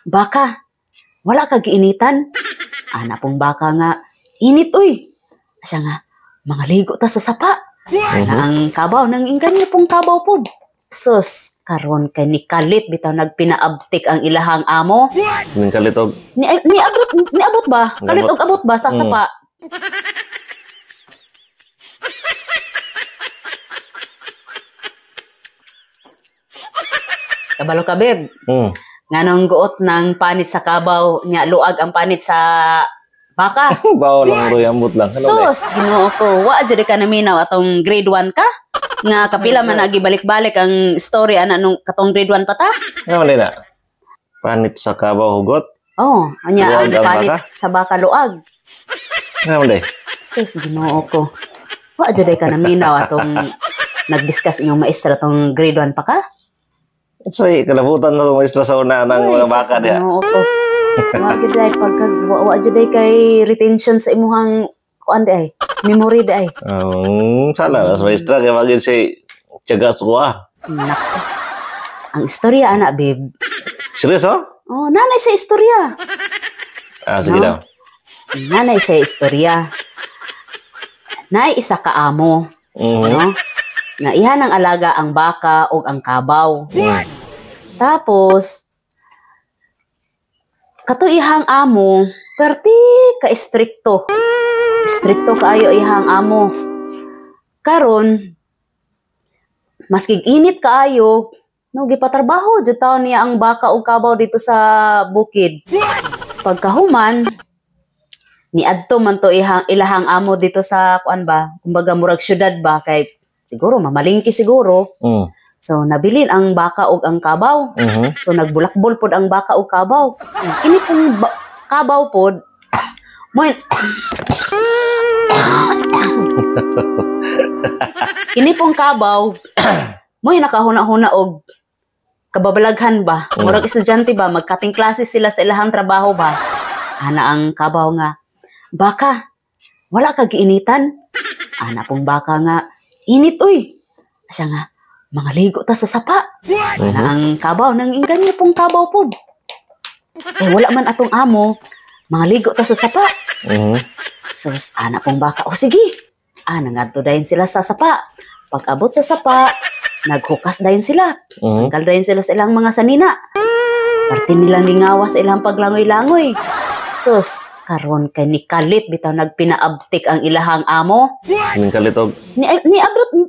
Baka, wala ka giinitan? Ana pong baka nga, init uy. Siya nga, mga ligo ta sa sapa. Ana ang kabaw, nang inggan niya pong kabaw pod. Sus, karon kay ni kalit bitaw nagpinaabtik ang ilahang amo. Ning kalit og Ni abot ba? Kalit Niabot. og abot ba sa sapa? Kabalo ka, babe. Nganong guot ng panit sa kabaw, nya luag ang panit sa baka. Bawo lang ro ambot lang. Ano ba? Sus, Ginoo ko, wa jud ka naminaw atong grade 1 ka? Nga kapila man agi balik-balik ang story ana nung katong grade 1 pa ta? Ano man na? Panit sa kabaw hugot. Oh, anya Luag ang ang panit baka? sa baka luag. Ano man day? Sus, Ginoo ko. Wa jud ka naminaw atong nag-discuss inyong maestra atong grade 1 pa ka? So, kalabutan na itong maestra sa una ng Ay, mga sus, baka niya. Ginoo ko. Wa jud ay pagka wa jud ay kay retention sa imuhang kuan di ay, memory di ay. Sana, sa maestra, kaya magin si tiyaga sa kuha. Nako. Ang istorya ana, babe. Seryoso? Oh, nanay sa istorya. Ah, sige No? daw. Nanay sa istorya. Naay isa ka amo, no? Na iha ng alaga ang baka ug ang kabaw. Tapos kato ihang amo, perti ka istrikto. Istrikto kaayo ihang amo. Karon maski init kaayo, no gipatrabaho jud taon niya ang baka ug kabaw dito sa bukid. Pagkahuman, niadto man to ihang ilahang amo dito sa kuan ba, kumbaga murag syudad ba kay siguro mamalingki siguro. So nabilin ang baka ug ang kabaw. So nagbulakbol pod ang baka ug kabaw. Kini pong kabaw pod mo kini pong kabaw mo'y nakahuna-huna og kababalaghan ba? Murag estudyante ba? Magkating klase sila sa ilahang trabaho ba? Ana ang kabaw nga, baka, wala ka giinitan? Ana pong baka nga, init uy. Siya nga, mga ligo ta sa sapa. Ana ang kabaw, nang inggan niya pong kabaw pod. Eh, wala man atong amo, mga ligo ta sa sapa. Sus, ana pong baka, o sige. Ana ngadto dayon sila sa sapa. Pag-abot sa sapa, naghukas dayon sila. Tanggal dayon sila sa ilang mga sanina. Parte nilang lingawa sa ilang paglangoy-langoy. Sus, karon kay ni kalit bitaw nagpinaabtik ang ilahang amo. Ning kalit og Ni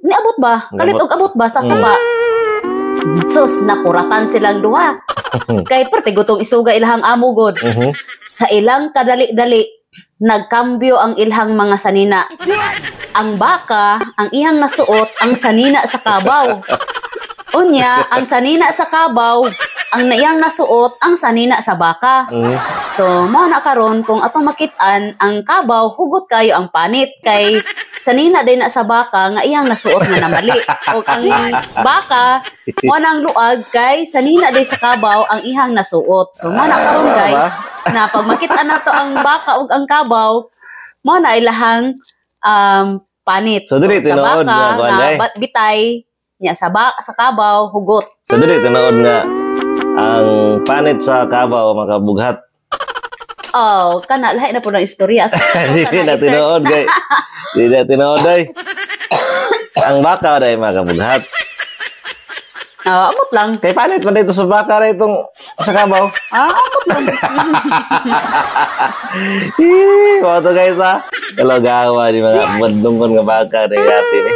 abot ba? Kalit Niabot. og abot ba sa sapa? Sus, nakuratan silang duha. Kay parte gutong isuga ilahang amo god. Sa ilang kadali-dali, nagkambyo ang ilahang mga sanina. Ang baka, ang iyang nasuot, ang sanina sa kabaw. Unya, ang sanina sa kabaw, ang iyang nasuot, ang sanina sa baka. So, mao na karon kung atong makit-an ang kabaw, hugot kayo ang panit kay sanina din na sa baka nga iyang nasuot nga namali. O ang baka, mao na ang luag kay sanina din sa kabaw ang iyang nasuot. So, mao na karon guys, na pag makit-an nato ang baka ug ang kabaw, mao na ilahang panit. So, dili sa tinuod baka nga kuan, nga ay. bitay nya sa sa kabaw hugot. So, dili tinuod nga ang panit sa kabaw makabughat. Oh, kana lahi na po ng istorya. So, Dili na tinuod kay. Dili na tinuod ay. Ang baka day makabughat. Ah, amot lang. Kay panit man dito sa baka ra itong sa kabaw. Ah, amot lang. Ih, mo to guys ha. Hello gawa ni mga bandungkon nga baka ni ati ni.